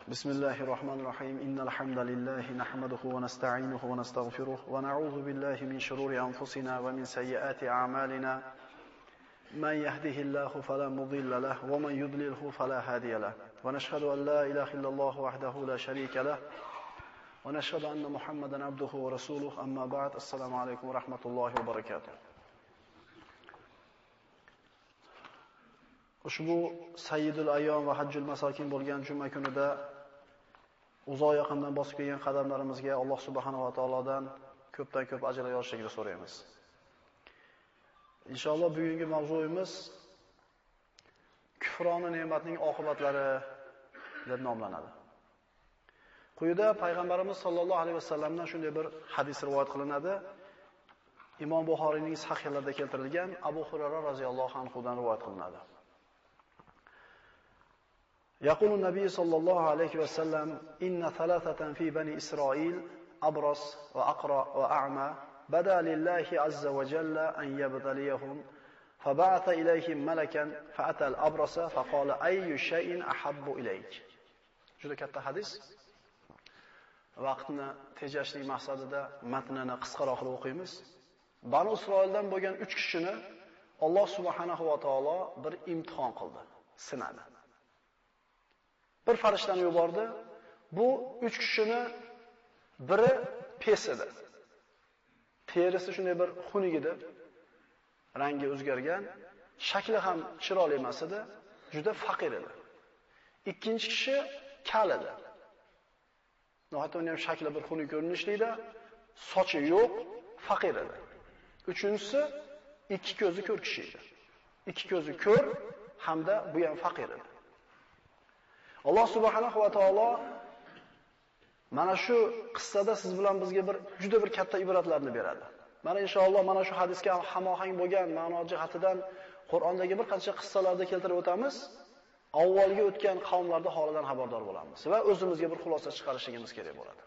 بسم الله الرحمن الرحيم. إن الحمد لله نحمده ونستعينه ونستغفره ونعوذ بالله من شرور أنفسنا ومن سيئات أعمالنا. من يهده الله فلا مضل له ومن يضلله فلا هادي له. ونشهد أن لا إله إلا الله وحده لا شريك له ونشهد أن محمدا عبده ورسوله. أما بعد، السلام عليكم ورحمة الله وبركاته. Ushbu Sayyidul Ayyom va Hajjul Masokin bo'lgan juma kunida uzoq yaqindan bosib kelgan qadamlarimizga Alloh subhanahu va taolodan ko'pdan ko'p ajr yozishligini so'raymiz. Inshaalloh bugungi mavzuyimiz kufroni ne'matning oqibatlari deb nomlanadi. Quyida payg'ambarimiz sollallohu alayhi vasallamdan shunday bir hadis rivoyat qilinadi. Imom Buxoriyning sahihlarida keltirilgan Abu Hurayra roziyallohu anhu dan rivoyat qilinadi. يقول النبي صلى الله عليه وسلم: إن ثلاثة في بني إسرائيل أبرص وأقرأ وأعمى بدا لله عز وجل أن يبتليهم فبعث إليهم ملكا فأتى الأبرص فقال: أي شيء أحب إليك؟ Juda katta hadis. Vaqtni tejashlik maqsadida matnini qisqaroq qilib o'qiymiz. Banu Isroildan bo'lgan 3 kishini Alloh subhanahu va taolo bir imtihon qildi, sinadi. Bir farishtani yubordi. Bu 3 kishini biri pes edi. Terisi shunday bir xunuk edi. Rangi o'zgargan, shakli ham chiroyli emas edi, juda faqir edi. Ikkinchi kishi kal edi. Nihoyat uning ham shakli bir xunuk ko'rinishlikda, sochi yo'q, faqir edi. Uchinchisi ikki ko'zi ko'r kishi edi. Ikki ko'zi ko'r hamda bu ham faqir edi. Alloh subhanahu va taolo mana shu qissada siz bilan bizga bir juda bir katta ibratlarni beradi. Mana inshaalloh mana shu hadisga hamohang bo'lgan ma'no jihatidan Qur'ondagi bir qancha qissalarni keltirib o'tamiz. Avvalgi o'tgan qavmlarda holidan xabardor bo'lamiz va o'zimizga bir xulosa chiqarishimiz kerak bo'ladi.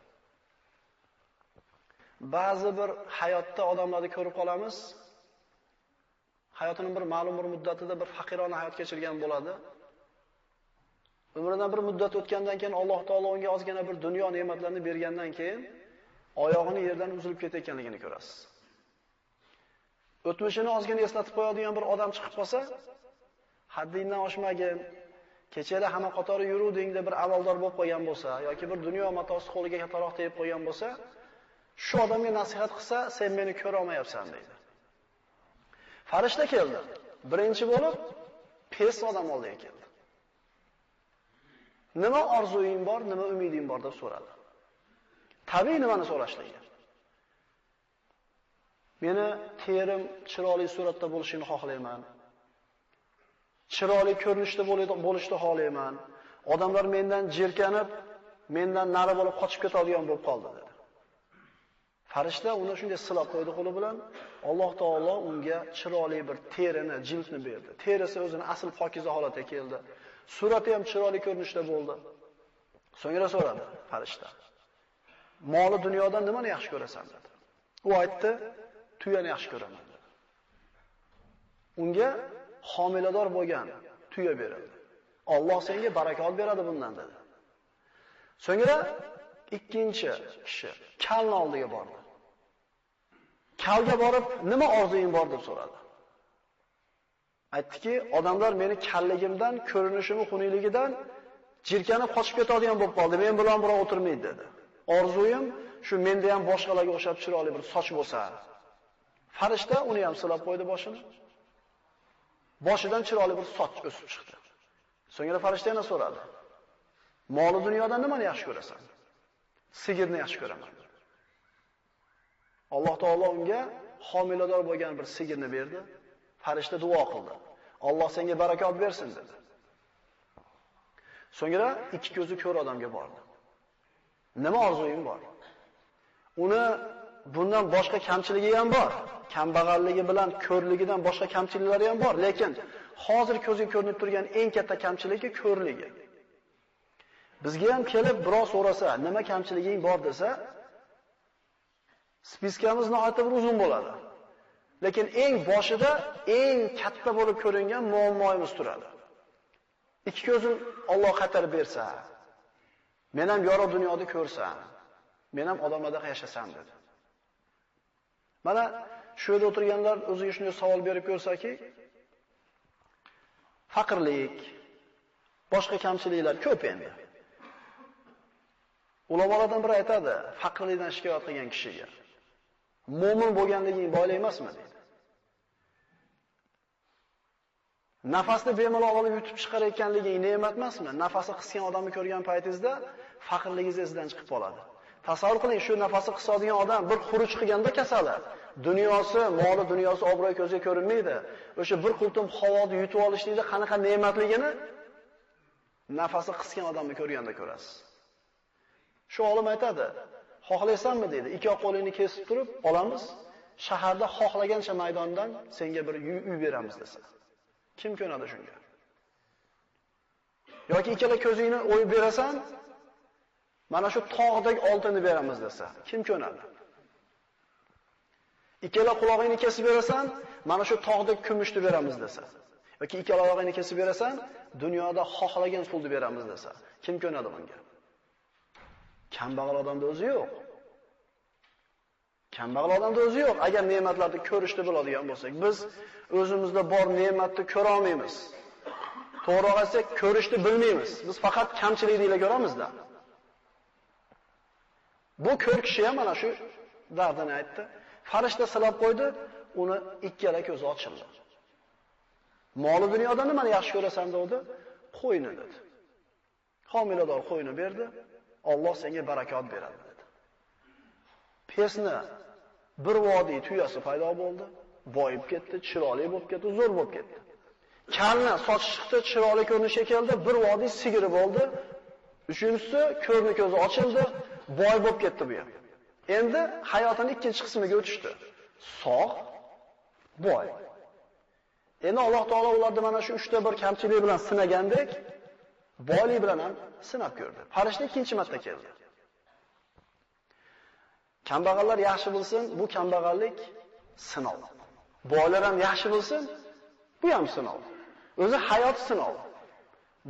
Ba'zi bir hayotda odamlarni ko'rib qolamiz. Hayotining bir ma'lum bir muddatida bir faqirona hayot kechirgan bo'ladi. Umridan bir muddat o'tgandan keyin Alloh taolo unga ozgina bir dunyo ne'matlarini bergandan keyin oyog'ini yerdan uzilib ketayotganligini ko'rasiz. O'tmishini ozgina eslatib qo'yadigan bir odam chiqib qolsa, haddingdan oshmagin, kechada hamma qatori yuruvding deb bir amaldor bo'lib qolgan bo'lsa yoki bir dunyo matosi qo'liga kattaroq tegib qo'ygan bo'lsa, shu odamga nasihat qilsa, sen meni ko'ra olmayapsan deydi. Farishta keldi. Birinchi bo'lib pes odam oldiga keldi. Nima orzuying bor, nima umiding bor deb so'radi. Tabiiy nimani so'rashligi. Meni terim chiroyli suratda bo'lishini xohlayman. Chiroyli ko'rinishda bo'lishni xohlayman. Odamlar mendan jirkanib, mendan nari bo'lib qochib ketadigan bo'lib qoldi dedi. Farishta uni shunday silab qo'ydi qo'li bilan. Alloh taolo unga chiroyli bir terini, jildni berdi. Terisi o'zini asl pokiza holatga keldi. Surati ham chiroyli ko'rinishda bo'ldi. So'ngra so'radi farishta: "Moli dunyodan nimani yaxshi ko'rasan?" dedi. U aytdi: "Tuyani yaxshi ko'raman" dedi. Unga homilador bo'lgan tuya berildi. Alloh senga barakot beradi bundan dedi. So'ngra ikkinchi kishi kalni oldiga bordi. Kalga borib, nima orzuying bor deb so'radi. Aytdiki, odamlar meni kalligimdan, ko'rinishim xunukligidan jirkanib qochib ketadigan bo'lib qoldi. Men bilan birov o'tirmaydi dedi. Orzuyim shu menda ham boshqalarga o'xshab chiroyli bir soch bo'lsa. Farishta uni ham silab qo'ydi boshini. Boshidan chiroyli bir soch o'sib chiqdi. So'ngra farishta yana so'radi: "Moli dunyodan nimani yaxshi ko'rasan?" "Sigirni yaxshi ko'raman" dedi. Alloh taolo unga homilador bo'lgan bir sigirni berdi. Farishta duo qildi. Alloh senga barakot bersin dedi. So'ngra ikki ko'zi ko'r odamga bordi. Nima orzuying bor? Uni bundan boshqa kamchiligi ham bor. Kambag'alligi bilan ko'rligidan boshqa kamchiliklari ham bor, lekin hozir ko'zga ko'rinib turgan eng katta kamchiligi ko'rligi. Bizga ham kelib birov so'rasa, nima kamchiliging bor desa, spiskamiz nihoyatda bir uzun bo'ladi. Lekin eng boshida eng katta bo'lib ko'ringan muammoimiz turadi. Ikki ko'zim Alloh qaytarib bersa, Men ham yorug' dunyoda ko'rsam, men ham odamlarda yashasam dedi. Mana shu yerda o'tirganlar o'ziga shunday savol berib ko'rsaki, faqirlik, boshqa kamchiliklar ko'p endi. Ulamolardan biri aytadi, faqirlikdan shikoyat qilgan kishiga, mo'min bo'lganliging boylik emasmi deydi. Nafasni bemalol olib yutib chiqarayotganliging ne'mat emasmi? Nafasi qisgan odamni ko'rgan paytingizda faqirligingiz esidan chiqib qoladi. Tasavvur qiling, shu nafasi qisadigan odam bir xuruj qilganda kasali, dunyosi, moli, dunyosi, obro'y ko'zga ko'rinmaydi. O'sha bir qultum havoni yutib olishlikda qanaqa ne'matligini nafasi qisgan odamni ko'rganda ko'rasiz. Shu olim aytadi, xohlaysanmi deydi, ikki qo'lingni kesib turib olamiz, shaharda xohlagancha maydondan senga bir uy beramiz desa. Kim ko'nadi shunga? Yoki ikkala ko'zingni o'yib berasan, mana shu tog'dagi oltinni beramiz desa, kim ko'nadi? Ikkala qulog'ingni kesib berasan, mana shu tog'dagi kumushni beramiz desa. Yoki ikkala oyog'ingni kesib berasan, dunyoda xohlagan pulni beramiz desa, kim ko'nadi bunga? Kambag'al odamda o'zi yo'q. Kambag'al odamda o'zi yo'q. Agar ne'matlarni ko'rishni biladigan bo'lsak, biz o'zimizda bor ne'matni ko'ra olmaymiz. To'g'riroq aytsak, ko'rishni bilmaymiz. Biz faqat kamchilikni ko'ramizda. Bu ko'r kishi ham mana shu dardini aytdi. Farishta silab qo'ydi, uni ikkala ko'zi ochildi. Moli dunyoda nimani yaxshi ko'rasan dedi? Qo'yni dedi. Homilador qo'yni berdi. Alloh senga barakot beradi dedi. Pesni bir vodiy tuyasi paydo bo'ldi, boyib ketdi, chiroyli bo'lib ketdi, zo'r bo'lib ketdi. Kalni sochi chiqdi, chiroyli ko'rinishga keldi, bir vodiy sigiri bo'ldi. Uchinchisi ko'rni ko'zi ochildi, boy bo'lib ketdi bu ham. Endi hayotining ikkinchi qismiga o'tishdi. Sog', boy. Endi Alloh taolo ularni mana shu uchta bir kamchilik bilan sinagandek, boylik bilan ham sinab ko'rdi. Farishta ikkinchi marta keldi. Kambag'allar yaxshi bilsin, bu kambag'allik sinov. Boylar ham yaxshi bilsin, bu ham sinov. O'zi hayot sinov.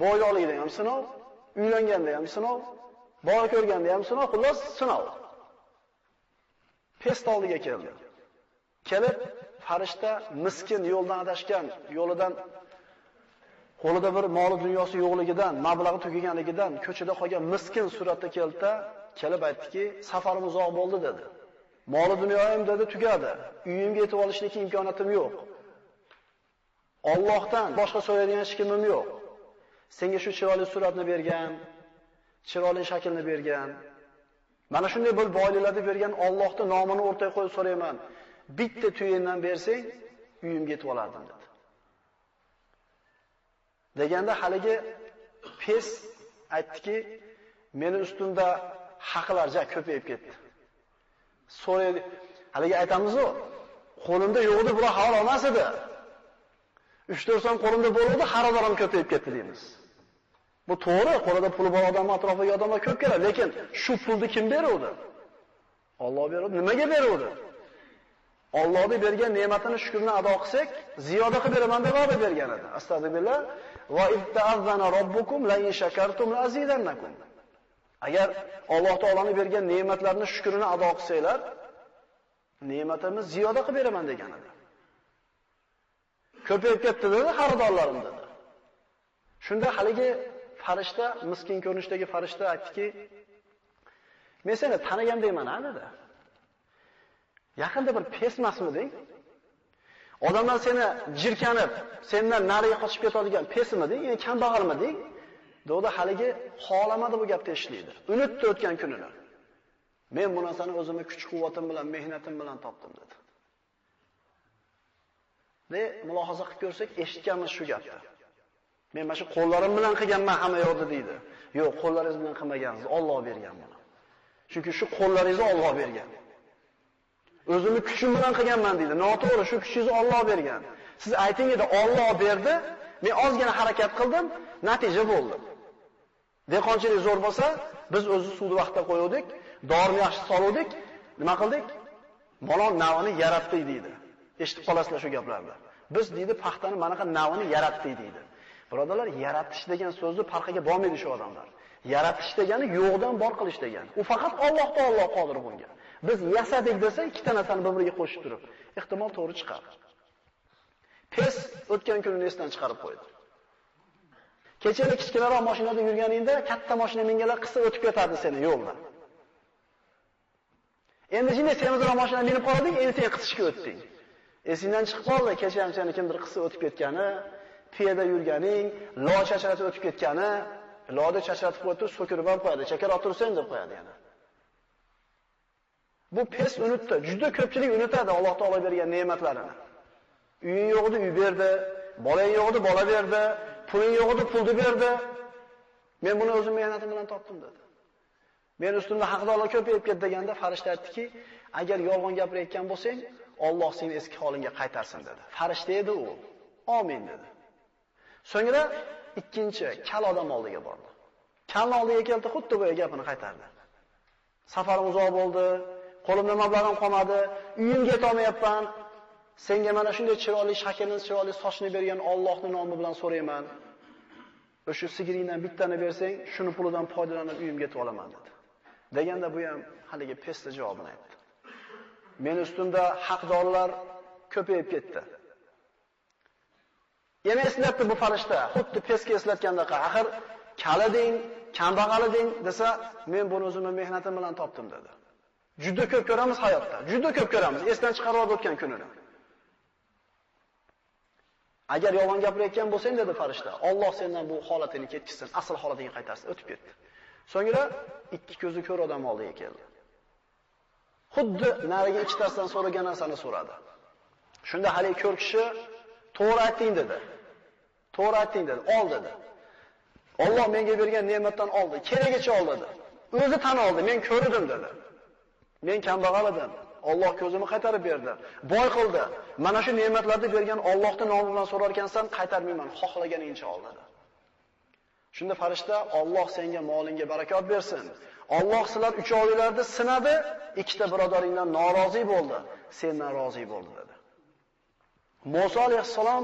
Boylikda ham sinov, uylanganda ham sinov, bola ko'rganda ham sinov, xullas sinov. Pest oldiga keldi. Kelib farishta miskin yo'ldan adashgan, yo'lidan qo'lida bir moli dunyosi yo'qligidan, mablag'i tugaganligidan ko'chada qolgan miskin suratda keldi, kelib aytdiki, safarim uzoq bo'ldi dedi. Moli dunyoyim dedi tugadi. Uyimga yetib olishlik imkoniyatim yo'q. Allohdan boshqa so'raydigan hech kimim yo'q. Senga shu chiroyli suratni bergan, chiroyli shaklni bergan, mana shunday bir boyliklarni bergan Allohning nomini o'rtaga qo'yib so'rayman. Bitta tuyendan bersang, uyimga yetib olardim dedi. Deganda haligi pes aytdiki, meni ustimda haqlar ja ko'payib ketdi. So'raydi, haligi aytamiz-ku, qo'limda yo'q edi, biroq havola olmas edi. 3-4 so'm qo'limda bo'ldi, xaridor ham ko'payib ketdi deymiz. Bu to'g'ri, qo'lida puli bor odamning atrofiga odamlar ko'p keladi, lekin shu pulni kim beruvdi? Alloh beruvdi. Nimaga beruvdi? Allohning bergan ne'matini shukrini ado qilsak, ziyoda qilib beraman deb va'da bergan edi. Astagfirullah. Va itta'azzana robbukum la in shakartum la azidannakum. Agar Alloh taoloning bergan ne'matlarini shukrini ado qilsanglar, ne'matimiz ziyoda qilib beraman degan edi. Ko'payib ketdi dedi, xaridorlarim dedi. Shunda haligi farishta, miskin ko'rinishdagi farishta aytdiki, men seni tanigandayman, ha dedi. Yaqinda bir pes emasmiding? Odamlar seni jirkanib, sendan nariga qochib ketadigan pesmiding, ya'ni kambag'almiding? Dedi, haligi xohlamadi bu gapni eshitishlikni. Unutdi o'tgan kunini. Men bu narsani o'zimni kuch-quvvatim bilan, mehnatim bilan topdim dedi. De mulohaza qilib ko'rsak, eshitganmiz shu gapni. Men mana shu qo'llarim bilan qilganman hamma yoqda deydi. Yo'q, qo'llaringiz bilan qilmagansiz, Alloh bergan buni. Chunki shu qo'llaringizni Alloh bergan. O'zimni kuchim bilan qilganman deydi. Noto'g'ri, shu kuchingizni Alloh bergan. Siz ayting edi, Alloh berdi, men ozgina harakat qildim, natija bo'ldi. Dehqonchilik zo'r bo'lsa, biz o'zi suvni vaqtda qo'yuvdik, dorini yaxshi soluvdik, nima qildik? Malon navini yaratdik deydi. Eshitib qolasizlar shu gaplarni. Biz deydi, paxtani manaqa navini yaratdik deydi. Birodarlar, yaratish degan so'zni farqiga bormaydi shu odamlar. Yaratish degani yo'qdan bor qilish degani. U faqat Alloh taolo qodir bunga. Biz yasadik desa ikkita narsani bir-biriga qo'shib turib, ehtimol to'g'ri chiqadi. Pes o'tgan kunini esdan chiqarib qo'ydi. Kechada kichkinaroq mashinada yurganingda katta mashina minganlar qisib o'tib ketadi seni yo'lda. Endi shunday semizroq mashina minib qolding, endi sen qisishga o'tding. Esingdan chiqib qoldi, kecha ham seni kimdir qisib o'tib ketgani, piyoda yurganing, lo chachratib o'tib ketgani, loda chachratib qo'yib turib, so'kirib ham qo'yadi, shakar otursan deb qo'yadi yana. Bu pes unutdi. Juda ko'pchilik unutadi Alloh taolo bergan ne'matlarini. Uying yo'q edi, uy berdi, bolang yo'q edi, bola berdi, puling yo'q edi, pulni berdi. Men buni o'zim mehnatim bilan topdim dedi. Men ustimda haqdorlar ko'payib ketdi deganda farishta aytdiki, agar yolg'on gapirayotgan bo'lsang, Alloh seni eski holingga qaytarsin dedi. Farishta edi u. Amin dedi. So'ngra ikkinchi kal odam oldiga bordi. Kalni oldiga keldi, xuddi bu gapini qaytardi. Safarim uzoq bo'ldi, qo'limda mablag'im qolmadi, uyimga yetolmayapman. Senga mana shunday chiroyli shaklni, chiroyli sochni bergan Allohning nomi bilan so'rayman. O'sha sigiringdan bittani bersang, shuni pulidan foydalanib uyimga yetib olaman dedi. Deganda bu ham haligi pesta javobini aytdi. Men ustimda haqdorlar ko'payib ketdi. Yana eslatdi bu farishta, xuddi pesga eslatgandaqa, axir kalading, kambag'alading desa, men buni o'zimning mehnatim bilan topdim dedi. Juda ko'p ko'ramiz hayotda, juda ko'p ko'ramiz, esdan chiqarib o'tgan kunini. Agar yolg'on gapirayotgan bo'lsang dedi farishta, Alloh sendan bu holatini ketkizsin, asl holatingga qaytarsin, o'tib ketdi. So'ngra ikki ko'zi ko'r odam oldiga keldi. Xuddi narigi ikkitasidan so'ragan narsani so'radi. Shunda hali ko'r kishi to'g'ri aytding dedi. To'g'ri aytding dedi, ol dedi. Alloh menga bergan ne'matdan oldi, keragicha ol dedi. O'zi tan oldi, men ko'rdim dedi. Men kambag'al edim. Alloh ko'zimni qaytarib berdi. Boy qildi. Mana shu ne'matlarni bergan Allohning nomi bilan so'rar ekansan, qaytarmayman, xohlaganingcha ol dedi. Shunda farishta, Alloh senga molingga barakot bersin. Alloh sizlar uchovinglarni sinadi, ikkita birodaringdan norozi bo'ldi, sendan rozi bo'ldi dedi. Musa alayhissalom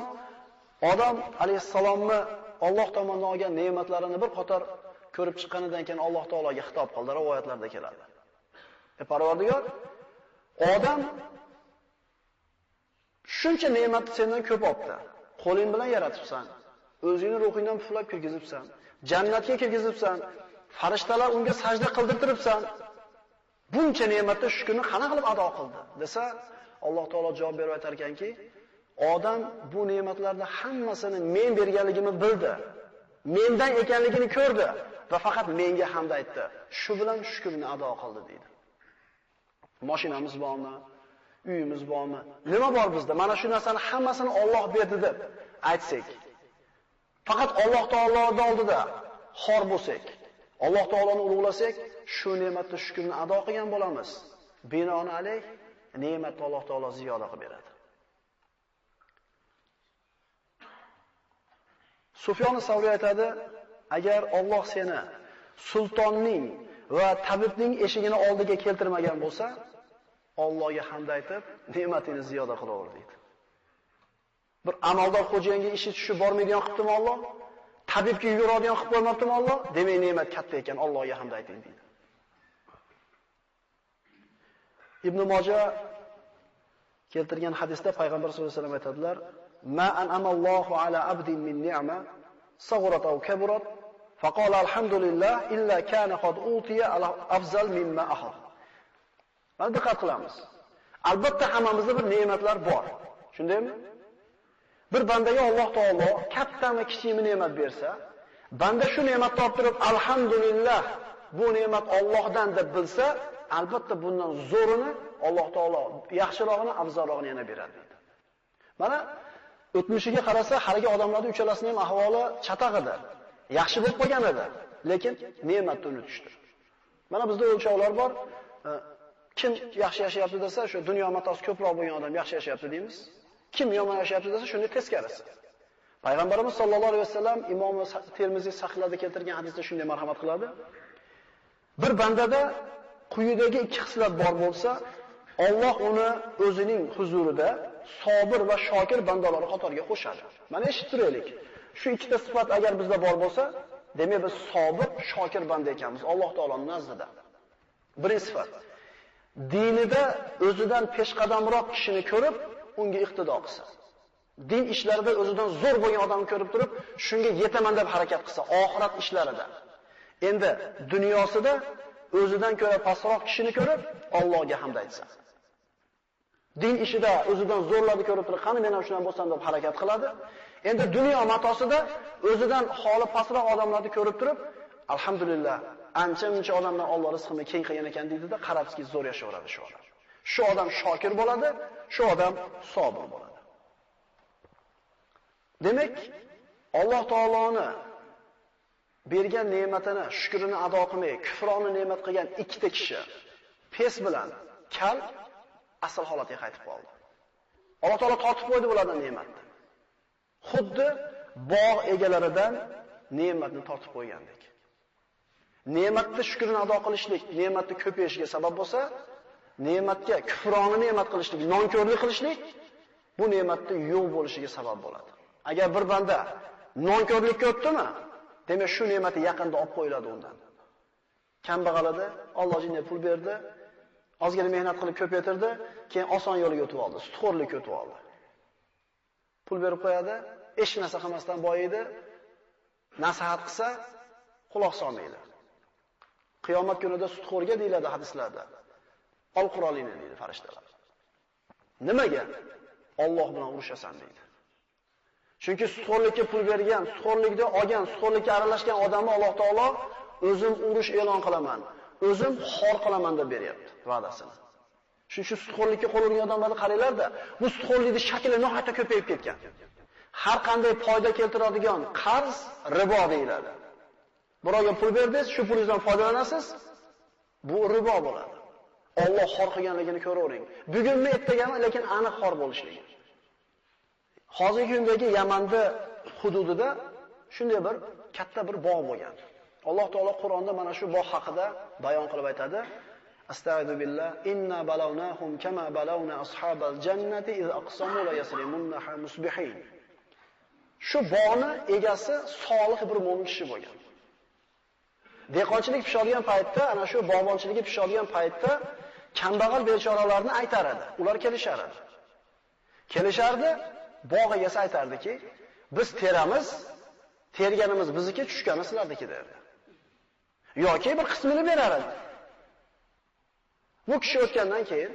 Odam alayhissalomni Alloh tomonidan olgan ne'matlarini bir qator ko'rib chiqqanidan keyin Alloh taologa xitob qildi, rivoyatlarda keladi. Parvardigor, odam shuncha ne'matni sendan ko'p olibdi. Qo'ling bilan yaratibsan, o'zingni ruhingdan puflab kirgizibsan, jannatga kirgizibsan, farishtalar unga sajda qildirtiribsan. Buncha ne'matni shukrni qana qilib ado qildi desa, Alloh taolo javob berib aytar ekanki, odam bu ne'matlarni hammasini men berganligimni bildi. Mendan ekanligini ko'rdi va faqat menga hamd aytdi. Shu bilan shukrni ado qildi deydi. Mashinamiz bormi? Uyimiz bormi? Nima bor bizda? Mana shu narsani hammasini Alloh berdi deb aytsak, faqat Alloh taoloning oldida xor bo'lsak, Alloh taoloni ulug'lasak, shu ne'matni shukrni ado qilgan bo'lamiz. Binoanalay, ne'matni Alloh taolo ziyoda qilib beradi. Sufyon Savriy aytadi, agar Alloh seni sultonning va tabibning eshigini oldiga keltirmagan bo'lsa, Allohga hamd aytib, ne'matini ziyoda qilaver deydi. Bir amaldor xo'jayinga ishi tushib bormaydigan qilibdimi Alloh? Tabibga yuguradigan qilib qo'ymabdimi Alloh? Demak, ne'mat katta ekan, Allohga hamd ayting deydi. Ibn Moja keltirgan hadisda payg'ambar sollallohu alayhi vasallam aytadilar: "Ma an'amallohu ala abdin min ni'ma, sag'urat aw kaburat, faqala alhamdulillah illa kana qad utiya afzal mimma ahad." Mana diqqat qilamiz. Albatta hammamizda bir ne'matlar bor. Shundaymi? Bir bandaga Alloh taolo kattami kichikmi ne'mat bersa, banda shu ne'matni olib turib alhamdulillah bu ne'mat Allohdan deb bilsa, albatta bundan zo'rini Alloh taolo yaxshirog'ini, afzalrog'ini yana beradi deydi. Mana o'tmishiga qarasa, haligi odamlarning uchalasining ham ahvoli chataq edi. Yaxshi bo'lib qolgan edi, lekin ne'matni unutishdi. Mana bizda o'lchovlar bor. Kim yaxshi yashayapti desa, shu dunyo matosi ko'proq bo'lgan odam yaxshi yashayapti deymiz. Kim yomon yashayapti desa, shuni teskarisi. Payg'ambarimiz sollallohu alayhi vasallam Imom Termiziy sahihlarida keltirgan hadisda shunday marhamat qiladi. Bir bandada quyidagi ikki xislat bor bo'lsa, Alloh uni o'zining huzurida sobir va shokir bandalari qatoriga qo'shadi. Mana eshitib turaylik. Shu ikkita sifat agar bizda bor bo'lsa, demak biz sobir, shokir banda ekanmiz Alloh taoloning nazdida. Birinchi sifat. Dinida o'zidan peshqadamroq kishini ko'rib, unga iqtido qilsa. Din ishlarida o'zidan zo'r bo'lgan odamni ko'rib turib, shunga yetaman deb harakat qilsa, oxirat ishlarida. Endi dunyosida o'zidan ko'ra pastroq kishini ko'rib, Allohga hamd aytsa. Din ishida o'zidan zo'rlarni ko'rib turib, qani men ham shundan bo'lsam deb harakat qiladi. Endi dunyo matosida o'zidan holi pastroq odamlarni ko'rib turib, alhamdulillah, ancha-muncha odamdan Alloh rizqini keng qilgan ekan deydi-da, qarabki zo'r yashayveradi shu odam. Shu odam shokir bo'ladi, shu odam sobir bo'ladi. Demak, Alloh taoloni bergan ne'matini, shukrini ado qilmay, kufroni ne'mat qilgan ikkita kishi, pes bilan kal asl holatiga qaytib qoldi. Alloh taolo tortib qo'ydi bulardan ne'matni. Xuddi bog' egalaridan ne'matni tortib qo'ygandek. Ne'matni shukrini ado qilishlik, ne'matni ko'payishiga sabab bo'lsa, ne'matga kufroni ne'mat qilishlik, nonko'rlik qilishlik bu ne'matni yo'q bo'lishiga sabab bo'ladi. Agar bir banda nonko'rlikka o'tdimi, demak shu ne'mati yaqinda olib qo'yiladi undan. Kambag'al edi, Alloh jinga pul berdi, ozgina mehnat qilib ko'paytirdi, keyin oson yo'liga o'tib oldi, sutxo'rlikka o'tib oldi. Pul berib qo'yadi, hech narsa qilmasdan boyiydi, nasihat qilsa quloq solmaydi. Qiyomat kunida sutxo'rga deyiladi hadislarda. Ol qurolingni deydi farishtalar. Nimaga? Alloh bilan urushasan deydi. Chunki sutxo'rlikka pul bergan, sutxo'rlikda olgan, sutxo'rlikka aralashgan odamni Alloh taolo o'zim urush e'lon qilaman, o'zim xor qilaman deb beryapti va'dasini. Shuning uchun sutxo'rlikka qo'l urgan odamlarni qaranglar-da, bu sutxo'rlikning shakli nihoyatda ko'payib ketgan. Har qanday foyda keltiradigan qarz ribo deyiladi. Birovga pul berdingiz, shu pulingizdan foydalanasiz, bu ribo bo'ladi. Alloh xor qilganligini ko'ravering. Bugunmi ertagami, lekin aniq xor bo'lishligi. Hozirgi kundagi Yamanda hududida shunday bir katta bir bog' bo'lgan. Alloh taolo Qur'onda mana shu bog' haqida bayon qilib aytadi. Astagfiru billah, inna balawnahum kama balawna ashabal jannati iz aqsamu la yasrimunha musbihin. Shu bog'ni egasi solih bir mo'min kishi bo'lgan. Dehqonchilik pishadigan paytda, ana shu bog'bonchiligi pishadigan paytda kambag'al bechoralarni aytar edi. Ular kelishar edi. Kelishardi, bog' egasi aytardiki, biz teramiz, terganimiz bizniki, tushgani sizlarniki derdi. Yoki bir qismini berar edi. Bu kishi o'tgandan keyin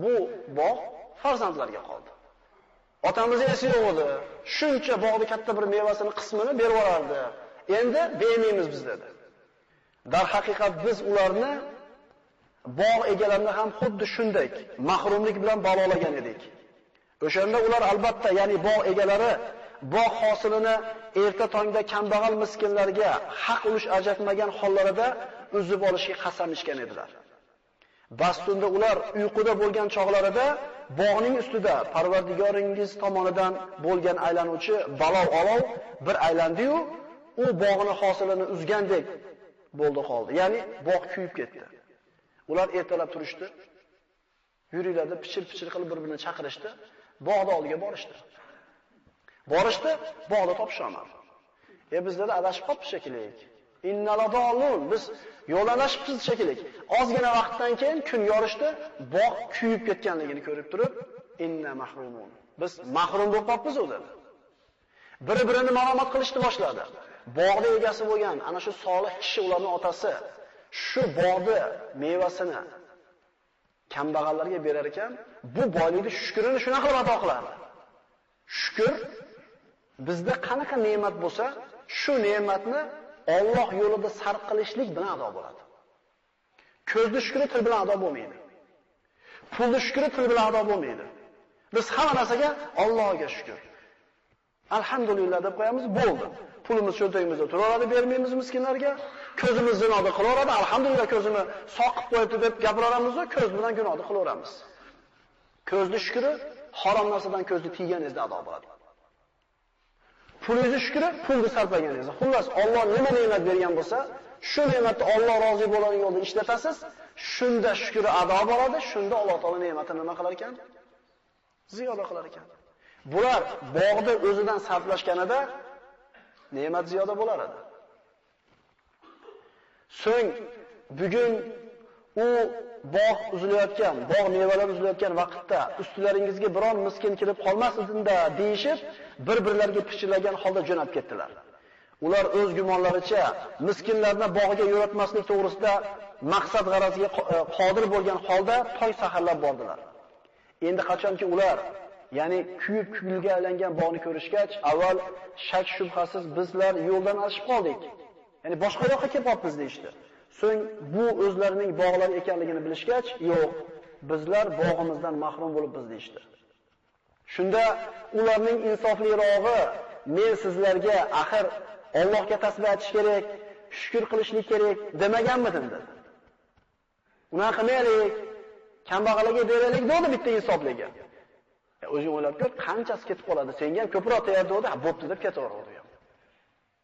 bu bog' farzandlarga qoldi. Otamiz esi yo'q edi. Shuncha bog'da katta bir mevasini qismini berib yuborardi. Endi bermaymiz biz dedi. Darhaqiqat biz ularni bog' egalarini ham xuddi shunday mahrumlik bilan balolagan edik. O'shanda ular albatta, ya'ni bog' egalari bog' hosilini erta tongda kambag'al miskinlarga haq ulush ajratmagan hollarida uzib olishga qasam ichgan edilar. Bastunda ular uyquda bo'lgan chog'larida bog'ning ustida Parvardigoringiz tomonidan bo'lgan aylanuvchi balov olov bir aylandi-yu, u bog'ning hosilini uzgandek bo'ldi qoldi. Ya'ni bog' kuyib ketdi. Ular ertalab turishdi. Yuringlar pichir-pichir qilib bir-birini chaqirishdi. Bog'da oldiga borishdi. Borishdi, bog'da topisholmadi. Bizlarda adashib qolibmiz shekilli. Innaladallun, biz yo'llanashibmiz shekilli. Ozgina vaqtdan keyin kun yorishdi, bog' kuyib ketganligini ko'rib turib, inna mahrumun. Biz mahrum bo'lib qolibmiz u dedi. Bir-birini malomat qilishni boshladi. Bog'da egasi bo'lgan ana shu solih kishi, ularning otasi shu bog'ni mevasini kambag'allarga berar ekan, bu boylikni shukrini shunaqa qilib ato qilardi. Shukr bizda qanaqa ne'mat bo'lsa, shu ne'matni Alloh yo'lida sarf qilishlik bilan ado bo'ladi. Ko'zni shukri til bilan ado bo'lmaydi. Pulni shukri til bilan ado bo'lmaydi. Biz hamma narsaga Allohga shukr. Alhamdulillah deb qo'yamiz, bo'ldi. Pulimiz cho'ntagimizda turaveradi, bermaymiz miskinlarga. Ko'zimiz zinoda qilaveradi, alhamdulillah ko'zimni soqib qo'yibdi deb gapiraveramiz-ku, ko'z bilan gunohni qilaveramiz. Ko'zni shukri harom narsadan ko'zni tiyganingizda ado bo'ladi. Pulingizni shukri pulni sarflaganingizda. Xullas, Alloh nima ne'mat bergan bo'lsa, shu ne'matni Alloh rozi bo'lgan yo'lda ishlatasiz, shunda shukri ado bo'ladi, shunda Alloh taolo ne'matini nima qilar ekan? Ziyoda qilar ekan. Bular bog'da o'zidan sarflashganida Ne'mat ziyoda bo'lar edi. So'ng bugun u bog' uzilayotgan, bog' mevalari uzilayotgan vaqtda ustilaringizga biron miskin kelib qolmasin-da deyishib, bir-birlariga pichirlagan holda jo'nab ketdilar. Ular o'z gumonlaricha miskinlarni bog'ga yo'latmaslik to'g'risida maqsad g'araziga qodir bo'lgan holda toy saharlab bordilar. Endi qachonki ular, ya'ni kuyib kulga aylangan bog'ni ko'rishgach, avval shak shubhasiz bizlar yo'ldan adashib qoldik. Ya'ni boshqa yoqqa ketibmiz deyishdi. So'ng bu o'zlarining bog'lari ekanligini bilishgach, yo'q, bizlar bog'imizdan mahrum bo'lib biz deyishdi. Shunda ularning insoflirog'i, men sizlarga axir Allohga tasbih aytish kerak, shukr qilishlik kerak demaganmidim dedi. Unaqa qilmaylik, kambag'alga beraylik dedi bitta insofligi. O'zing o'ylab ko'r, qanchasi ketib qoladi, senga ham ko'proq tegadi dedi, ha bo'pti deb ketaveradi u ham.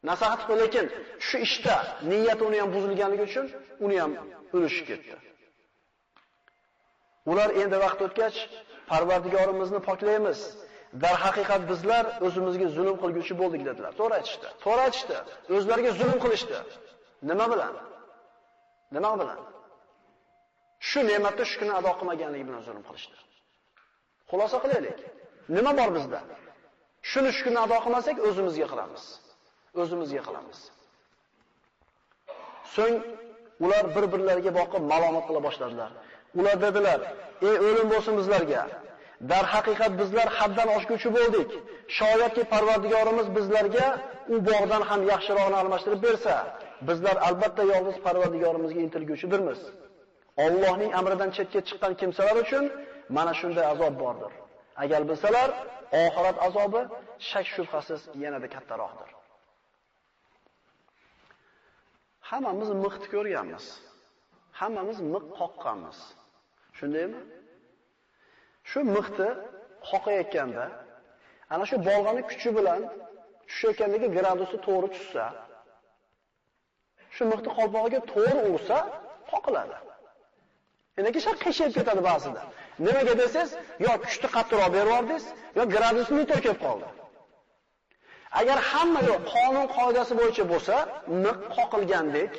Nasihat qil, lekin shu ishda niyati uni ham buzilganligi uchun uni ham o'lishib ketdi. Ular endi vaqt o'tgach, Parvardigorimizni poklaymiz. Darhaqiqat bizlar o'zimizga zulm qilguvchi bo'ldik dedilar. To'g'ri aytishdi. To'g'ri aytishdi. O'zlariga zulm qilishdi. Nima bilan? Nima bilan? Shu ne'matni shukrini ado qilmaganligi bilan zulm qilishdi. Xulosa qilaylik. Nima bor bizda? Shuni shukrini ado qilmasak o'zimizga qilamiz. O'zimizga qilamiz. So'ng ular bir-birlariga boqib malomat qila boshladilar. Ular dedilar: "Ey o'lim bo'lsin bizlarga. Darhaqiqat bizlar haddan oshguvchi bo'ldik. Shoyatki Parvardigorimiz bizlarga u bog'dan ham yaxshirog'ini almashtirib bersa, bizlar albatta yolg'iz Parvardigorimizga intilguvchidirmiz. Allohning amridan chetga chiqqan kimsalar uchun mana shunday azob bordir. Agar bilsalar, oxirat azobi shak shubhasiz yanada kattaroqdir." Hammamiz miqni ko'rganmiz. Hammamiz miq qoqqanmiz. Shundaymi? Shu miqni qoqayotganda ana shu bolg'ani kuchi bilan tushayotgandagi gradusi to'g'ri tushsa, shu miqni qolpog'iga to'g'ri ursa, qoqiladi. Endi shar qiyshayib ketadi ba'zida. Nimaga desangiz, yo kuchni qattiqroq berib yubordingiz, yo gradusni to'g'ri kelib qoldi. Agar hamma yo'q qonun qoidasi bo'yicha bo'lsa, miq qoqilgandek,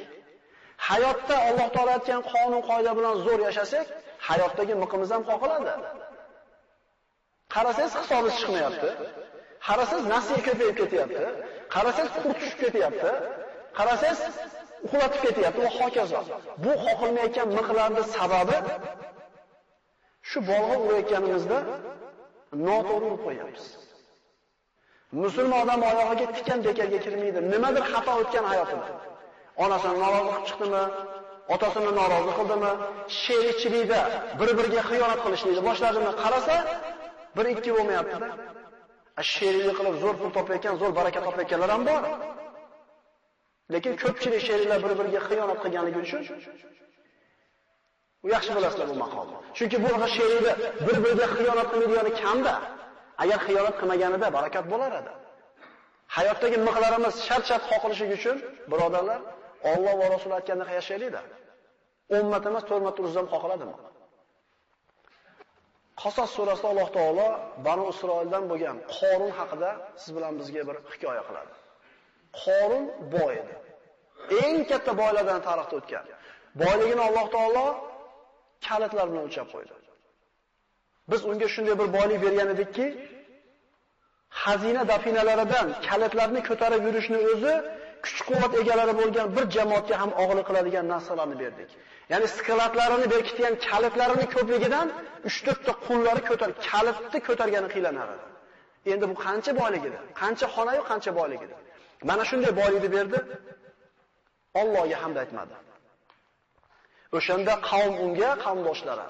hayotda Alloh taolo aytgan qonun qoida bilan zo'r yashasak, hayotdagi miqimiz ham qoqiladi. Qarasangiz hisobi chiqmayapti. Qarasangiz nasiya ko'payib ketyapti. Qarasangiz qurt tushib ketyapti. Qarasangiz uxlatib ketyapti va hokazo. Bu qoqilmayotgan miqlarning sababi shu bolg'a urayotganimizda noto'g'ri urib qo'yapmiz. Musulmon odam oyog'iga tikan bekarga kirmaydi. Nimadir xato o'tgan hayotida. Onasini norozi qilib chiqdimi? Otasini norozi qildimi? Sherikchilikda bir-biriga xiyonat qilishlikni boshladimi? Qarasa, bir-ikki bo'lmayapti-da. Sheriklik qilib zo'r pul topayotgan, zo'r baraka topayotganlar ham bor. Lekin ko'pchilik sheriklar bir-biriga xiyonat qilganligi uchun u yaxshi bilasizlar bu maqolni. Chunki bu sherikda bir-biriga xiyonat qilmaydigani kamda. Agar xiyonat qilmaganida barakat bo'lar edi. Hayotdagi miqlarimiz shart-shart qoqilishi uchun, birodarlar, Alloh va Rasul aytgandek yashaylik-da. 10 marta emas, 4 marta ursa ham qoqiladimi? Qasos surasida Alloh taolo Banu Isroildan bo'lgan Qorun haqida siz bilan bizga bir hikoya qiladi. Qorun boy edi. Eng katta boylardan tarixda o'tgan. Boyligini Alloh taolo kalitlar bilan o'lchab qo'ydi. Biz unga shunday bir boylik bergan edikki, xazina dafinalaridan kalitlarni ko'tarib yurishni o'zi kuch-quvvat egalari bo'lgan bir jamoatga ham og'irlik qiladigan narsalarni berdik. Ya'ni skladlarini berkitgan kalitlarini ko'pligidan 3-4 ta qullari ko'tar, kalitni ko'targani qiylanar edi. Endi bu qancha boylik edi? Qancha xona-yu qancha boylik edi? Mana shunday boylikni berdi. Allohga hamd aytmadi. O'shanda qavm unga, qavmdoshlari,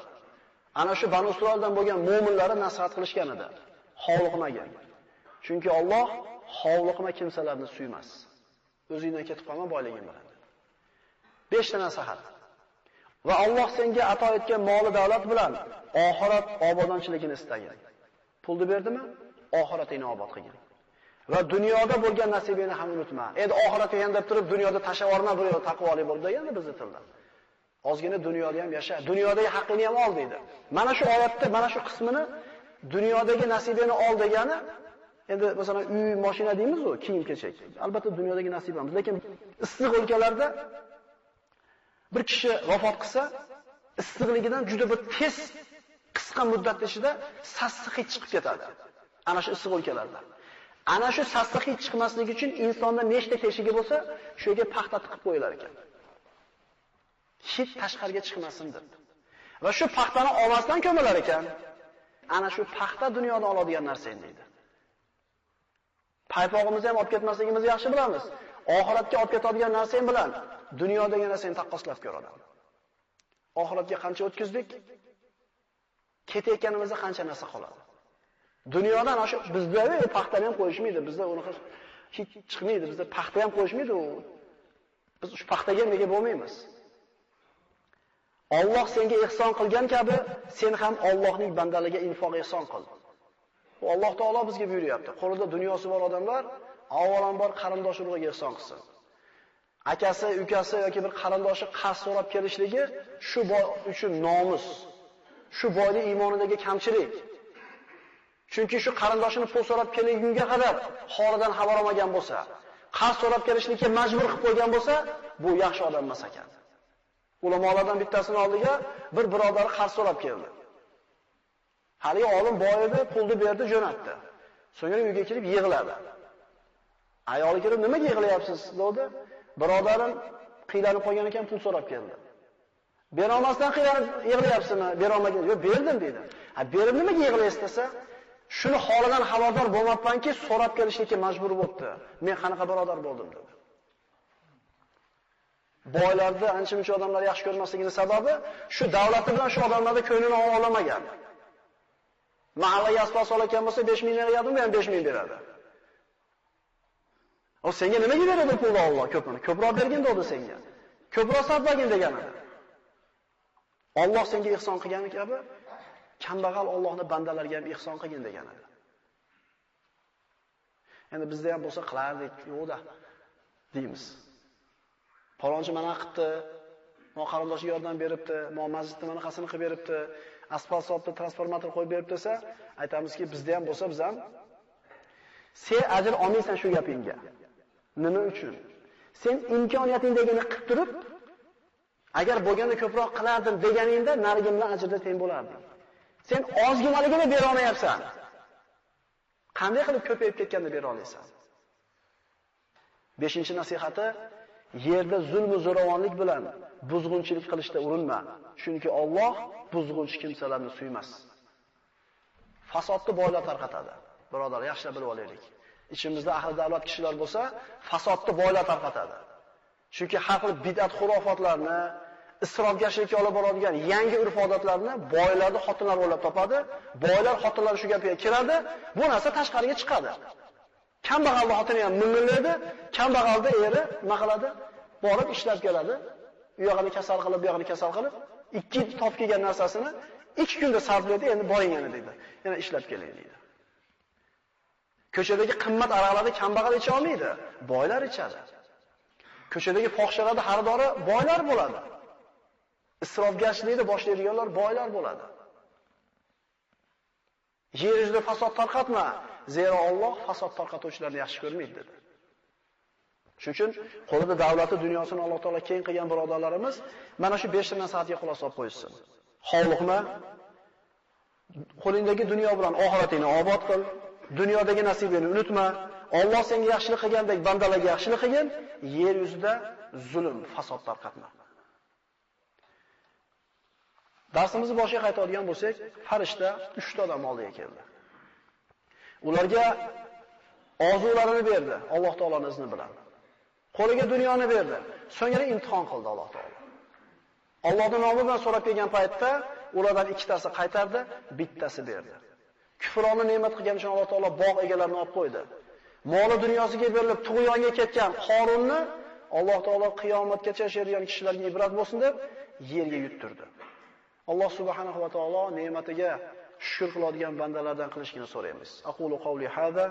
ana shu Banu Isroildan bo'lgan mo'minlarni nasihat qilishgan edi. Hovliqmagan. Chunki Alloh hovliqma kimsalarni suymas. O'zingdan ketib qolma boyliging bilan. 5 ta nasihat. Va Alloh senga ato etgan moli davlat bilan oxirat obodonchiligini istagin. Pulni berdimi? Oxiratingni obod qilgin. Va dunyoda bo'lgan nasibingni ham unutma. Endi oxiratga ham deb turib dunyoda tashlab yuborma, bu yerda taqvoli bo'l degani bizni tilda. Ozgina dunyoda ham yasha, dunyodagi haqqini ham ol deydi. Mana shu oyatda, mana shu qismini dunyodagi nasibini ol degani Endi masalan uy, mashina deymiz-ku, kiyim-kechak. Albatta dunyodagi nasibamiz, lekin issiq o'lkalarda bir kishi vafot qilsa, issiqligidan juda bir tez qisqa muddat ichida sassiq hid chiqib ketadi. Ana shu issiq o'lkalarda. Ana shu sassiq hid chiqmasligi uchun insonda nechta teshigi bo'lsa, shu yerga paxta tiqib qo'yilar ekan. Hid tashqariga chiqmasin deb. Va shu paxtani olmasdan ko'milar ekan. Ana shu paxta dunyodan oladigan narsa deydi. Paypog'imizni ham olib ketmasligimizni yaxshi bilamiz. Oxiratga olib ketadigan narsa bilan dunyodagi narsani taqqoslab ko'radi. Oxiratga qancha o'tkazdik? Ketayotganimizda qancha narsa qoladi? Dunyodan o'sha bizda paxtani ham qo'yishmaydi, bizda unaqa hech chiqmaydi, bizda paxta ham qo'yishmaydi. Biz shu paxtaga nega bo'lmaymiz? Alloh senga ihson qilgan kabi, sen ham Allohning bandalariga infoq ihson qil. Bu Alloh taolo bizga buyuryapti. Qo'lida dunyosi bor odamlar avvalambor qarindosh urug'iga ihson qilsin. Akasi, ukasi yoki bir qarindoshi qarz so'rab kelishligi shu boy uchun nomus. Shu boyning iymonidagi kamchilik. Chunki shu qarindoshini pul so'rab kelgunga qadar holidan xabar olmagan bo'lsa, qarz so'rab kelishlikka majbur qilib qo'ygan bo'lsa, bu yaxshi odam emas ekan. Ulamolardan bittasini oldiga bir birodari qarz so'rab keldi. Hali olim boy edi, pulni berdi, jo'natdi. So'ngra uyga kirib yig'ladi. Ayoli kirib, "Nimaga yig'layapsiz?" dedi. Birodarim qiylanib qolgan ekan, pul so'rab keldi. Bera olmasdan qiylanib yig'layapsizmi? Bera olmagan. Yo'q, berdim dedi. Ha, berib nimaga yig'laysiz desa, shuni holidan xabardor bo'lmabmanki, so'rab kelishlikka majbur bo'pti. Men qanaqa birodar bo'ldim dedi. Boylarda ancha-muncha odamlar yaxshi ko'rmasligining sababi shu davlati bilan shu odamlarda ko'nglini olamagan. Mahallaga asfalt solayotgan bo'lsa 5000 lira beradi, ham 5000 beradi. O senga nimaga beradi pulni Alloh ko'pini? Ko'proq bergin dedi senga. Ko'proq sarflagin degan edi. Alloh senga ihson qilgani kabi kambag'al Allohning bandalariga ham ihson qilgin degan edi. Endi bizda ham bo'lsa qilardik, yo'q-da deymiz. Palonchi mana qilibdi, mo qarindoshiga yordam beribdi, mo masjidni manaqasini qilib beribdi, asfalt solibdi, transformator qo'yib beribdi desa, aytamizki, bizda ham bo'lsa biz ham sen ajr olmaysan shu gapingga. Nima uchun? Sen imkoniyatingdagini qilib turib, agar bo'lganda ko'proq qilardim deganingda narigi bilan ajrda teng bo'larding. Sen ozginaligini bera olmayapsan. Qanday qilib ko'payib ketganda bera olasan? 5-nasihati: yerda zulm va zo'ravonlik bilan buzg'unchilik qilishda urinma, chunki Alloh buzg'unchi kimsalarni suymas. Fasodni boylar tarqatadi. Birodar, yaxshilab bilib olaylik. Ichimizda ahli davlat kishilar bo'lsa, fasodni boylar tarqatadi. Chunki har xil bid'at xurofotlarni, isrofgarchilikka olib boradigan yangi urf-odatlarni boylarning xotinlari o'ylab topadi. Boylar xotinlari shu gapga kiradi, bu narsa tashqariga chiqadi. Kambag'alning xotini ham mingillaydi, kambag'alning eri nima qiladi? Borib ishlab keladi. U yog'ini kasal qilib, bu yog'ini kasal qilib, ikki topib kelgan narsasini 2 kunda sarflaydi, endi boring yana deydi. Yana ishlab keling deydi. Ko'chadagi qimmat aroqlarni kambag'al icha olmaydi, boylar ichadi. Ko'chadagi fohishalarda xaridori boylar bo'ladi. Isrofgarchilikni boshlaydiganlar boylar bo'ladi. Yer yuzida fasod tarqatma, zero Alloh fasod tarqatuvchilarni yaxshi ko'rmaydi dedi. Shuning uchun qo'lida davlati, dunyosini Alloh taolo keng qilgan birodarlarimiz mana shu 5 ta nasihatga xulosa olib qo'yishsin. Hovliqma, qo'lingdagi dunyo bilan oxiratingni obod qil, dunyodagi nasibingni unutma, Alloh senga yaxshilik qilgandek bandalarga yaxshilik qilgin, yer yuzida zulm, fasod tarqatma. Darsimizni boshiga qaytadigan bo'lsak, farishta 3 ta odam oldiga keldi. Ularga orzularini berdi, Alloh taoloning izni bilan. Qo'liga dunyoni berdi. So'ngra imtihon qildi Alloh taolo. Allohning nomi bilan so'rab kelgan paytda ulardan ikkitasi qaytardi, bittasi berdi. Kufronni ne'mat qilgan uchun Alloh taolo bog' egalarini olib qo'ydi. Moli dunyosiga berilib tug'yonga ketgan Qorunni Alloh taolo qiyomatgacha yashaydigan kishilarga ibrat bo'lsin deb yerga yuttirdi. Alloh subhanahu va taolo ne'matiga shukr qiladigan bandalardan qilishini so'raymiz. Aqulu qawli hada.